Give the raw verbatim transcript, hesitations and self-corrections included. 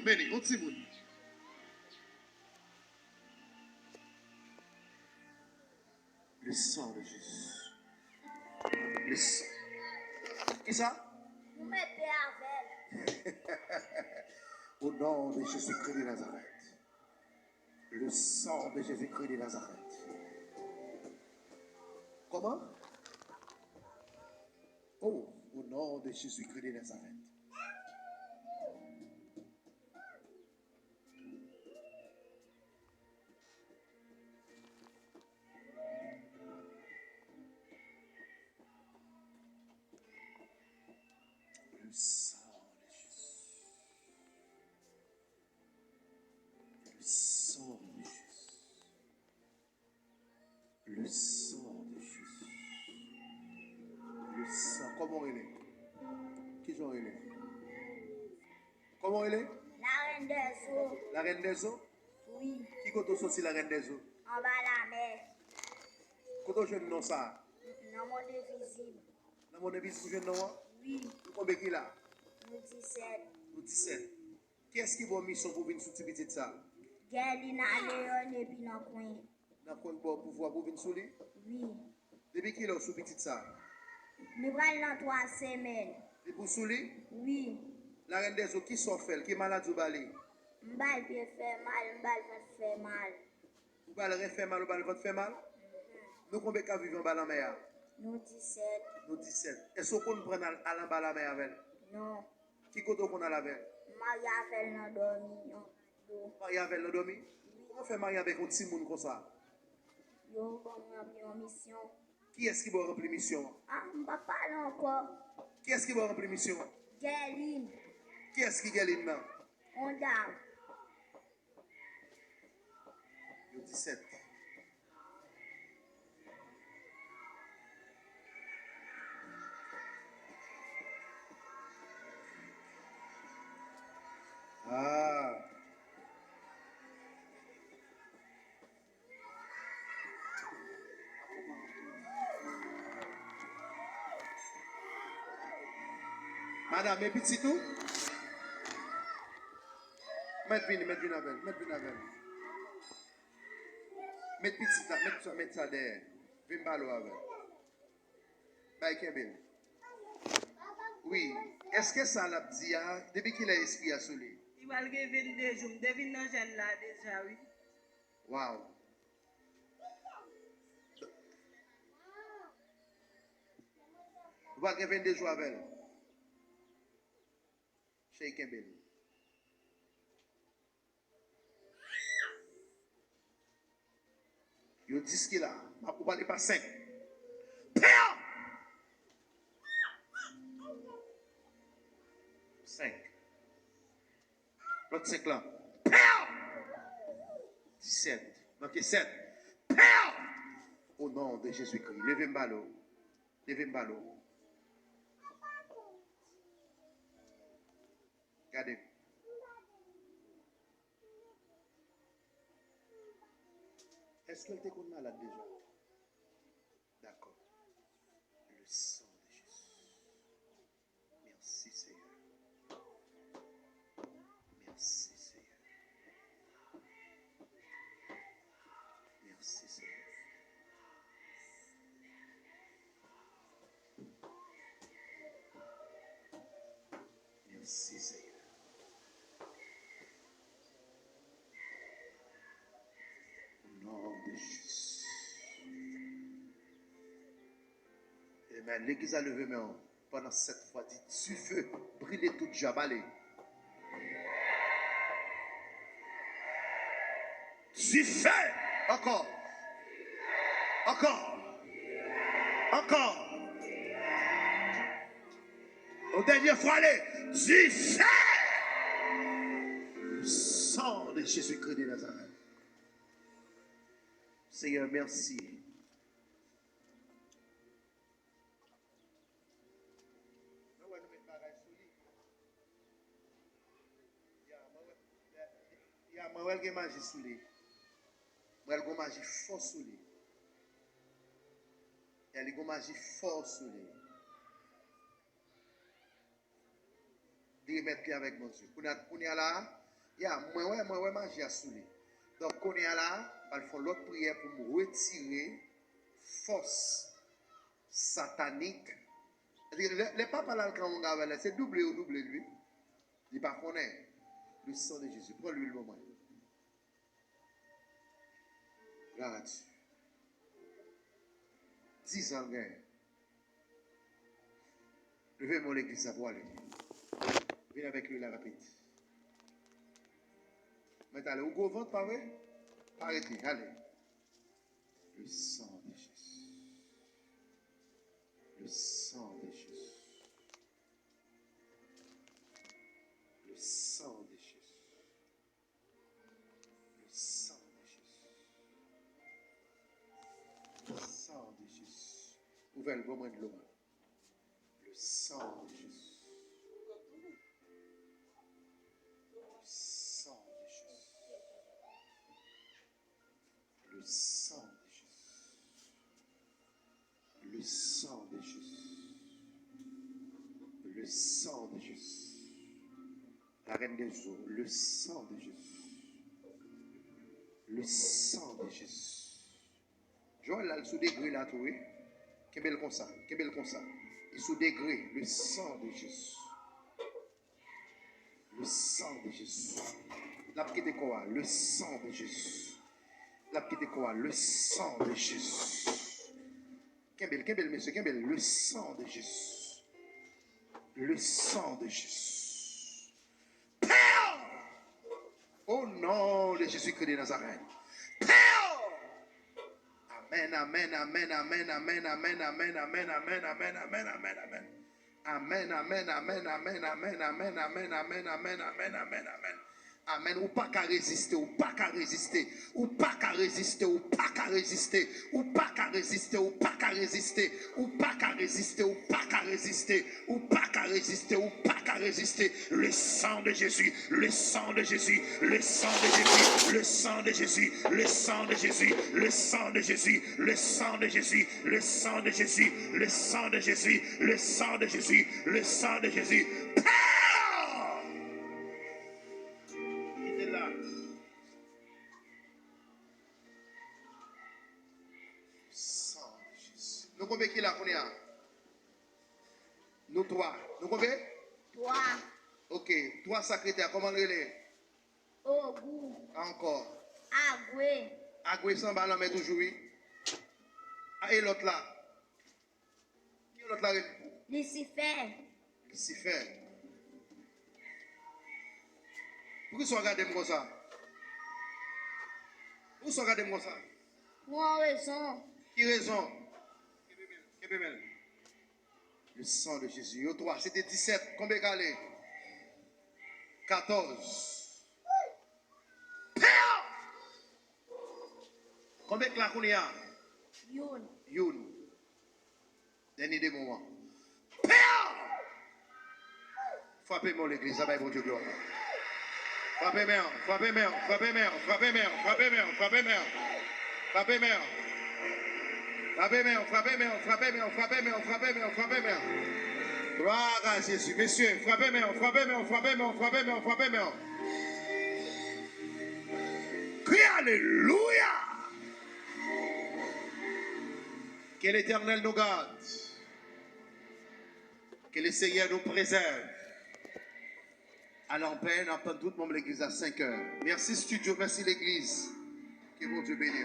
Beni, yon timoun. Le sang de Jésus. Le sang. Kisa? Nou mete avè l. Au nom de Jésus-Christ de Nazareth. Le sang de Jésus-Christ de Nazareth. Comment? Oh, au nom de Jésus-Christ de Nazareth. Le sang de Jésus. Le sang de Jésus. Le sang de Jésus. Le sang. Kòman w rele? Kijan w rele? Kòman w rele? Larèn dèzo. Larèn dèzo? Wi. Ki kote w soti, Larèn dèzo? Anba lamè. Kote w jwenn non sa a? Nan mond envizib. Nan mond envizib ou jwenn non an? Wi. Nou konbyen ki la? Nou disèt. Nou disèt. Kiyès ki ba w misyon pou w vin sou ti pitit sa a? Gèlina Leon epi nan kwen. Nan kwen ba w pouvwa pou w vin sou li? Wi. Depi kilè w sou pitit sa a? Li pral nan twa semèn. Depi w sou li? Wi. Larèn dèzo, kisa w fè l? Ki maladi w ba li? M ba l pye fè mal, m ba l vant fè mal. Ou ba l ren fè mal, ou ba l vant fè mal? Mhm. Nou konbyen k ap viv anba lanmè a? Nou disèt. Nou disèt. Èske w konn pran al, al anba lanmè avè l? Non. Ki kote w konn al avè l? M marye avè l nan dòmi, yon do. Marye avè l nan dòmi? Wi. Kòman w fè marye avèk yon timoun konsa? Yo ban m ranpli yon misyon. Kiyès ki ba w ranpli misyon an? Ah, m p ap pale ankò. Kiyès ki ba w ranpli misyon an? Gèlin. Kiyès ki Gèlin nan? Yon dam. Yo disèt. Ah. Madanm, e pitit ou? Mèt vini, mèt vin avè l, mèt vin avè l. Met pitit la, met sa, met sa dèyè. Vin pale w avè l. Bay kenbe l. Wi. Èske sa l ap di a, depi kilè espri a sou li? Li pral gen vennde jou. M te vin nan jèn la deja, wi. Waw. Ou pral gen vennde jou avè l. Cheri, kenbe l. Yo dis ki la. M ap, ou pale pa senk. Pè! Senk. Lòt senk lan. Pè! Disèt. Manke sèt. Pè! O non de Jezikri. Leve m ba l ou. Leve m ba l ou. Gade. Èske l te konn malad deja? Dakò. Le sang de Jésus. Merci, Seigneur. Merci, Seigneur. Merci, Seigneur. Merci, Seigneur. Au nom de Jésus. Amen. Legliz la, leve men w pandan sèt fwa, di, dife, brile tout dyab, ale. Dife! Ankò. Ankò. Ankò. Yon dènye fwa, ale. Dife! Le sang de Jésus-Christ de Nazareth. Seigneur, merci. Mwen wè nou met bagay sou li. Ya, mwen wè, ya, mwen wè l gen maji sou li. Mwen wè l gen maji fò sou li. Ya, li gen maji fò sou li. Li remèt li avèk Bondye. Kounye a, kounye a la, Ya, mwen wè, mwen wè maji a sou li. Donk, kounye a la, m pral fè yon lòt priyè pou m retire fòs satanik. Lè, lè papa l al kan yon gavè la, se double yo double l, wi. Li pa konnen. Le sang de Jésus. Pran lwil ban mwen. Glwa a Dye. Dizan l genyen. Leve men w legliz la pou w ale. Vin avèk lwil la rapid. Mèt ale. Ou gwo vant, pa vre? Pa rete. Ale. Le sang de Jésus. Le sang de Jésus. Le sang de Jésus. Le sang de Jésus. Le sang de Jésus. Ouvè l, ban mwen dlo a. Le sang de Jésus. Le sang de Jésus. Le sang de Jésus. Le sang de Jésus. Le sang de Jésus. La reine des eaux, le sang de Jésus. Le sang de Jésus. Joël la, l sou degre la tou, wi. Kenbe l konsa, kenbe l konsa. Li sou degre, le sang de Jésus. Le sang de Jésus. L ap kite kò a, le sang de Jésus. L ap kite kò a, le sang de Jésus. Kenbe l, kenbe l, mesye, kenbe l. Le sang de Jésus. Le sang de Jésus. Père! Au nom de Jésus-Christ de Nazareth. Père! Amen, amen, amen. Amen, amen, amen, amen, amen, amen, amen, amen, amen, amen. Amen, amen, amen, amen, amen, amen, amen, amen, amen, amen, amen. Amen. Ou pa ka reziste, ou pa ka reziste, ou pa ka reziste, ou pa ka reziste, ou pa ka reziste, ou pa ka reziste, ou pa ka reziste, ou pa ka reziste, ou pa ka reziste, ou pa ka reziste. Le sang de Jésus, le sang de Jésus, le sang de Jésus, le sang de Jésus, le sang de Jésus, le sang de Jésus, le sang de Jésus, le sang de Jésus, le sang de Jésus, le sang de Jésus, le sang de Jésus. Pow! Kite la. Sang de Jésus. Nou konbyen ki la kounye a? Nou twa. Nou konbyen? Twa. Ok. Twa sa k rete a, kòman l rele? Ogou. Ankò. Agwe. Agwe se anba lanmè toujou, wi. A, e lòt la? Ki lòt la rele? Lisifè. Lisifè. Poukisa w gade m konsa? Poukisa w gade m konsa? Pou yon rezon. Ki rezon? Kenbe men l. Le sang de Jésus. Yo twa, se te disèt. Konbyen k ale? Katòz. Pè! Konbyen k la kounye a? Youn. Youn. Dènye demon an. Pè! Frape men w legliz la, bay Bondye glwa. Frape men w, frape men w, frape men w, frape men w, frape men w, frape men w. Frape men w. Frape men w, frape men w, frape men w, frape men w, frape men w, frape men w. Gloire à Jésus. Mesye, frape men w, frape men w, frape men w, frape men w, frape men w. Kriye alelouya! Que l'Éternel nous garde. Que le Seigneur nous préserve. Allez en paix, n ap tann tout manm legliz a senkè. Mèsi studio, mèsi legliz. Que Bondye beni.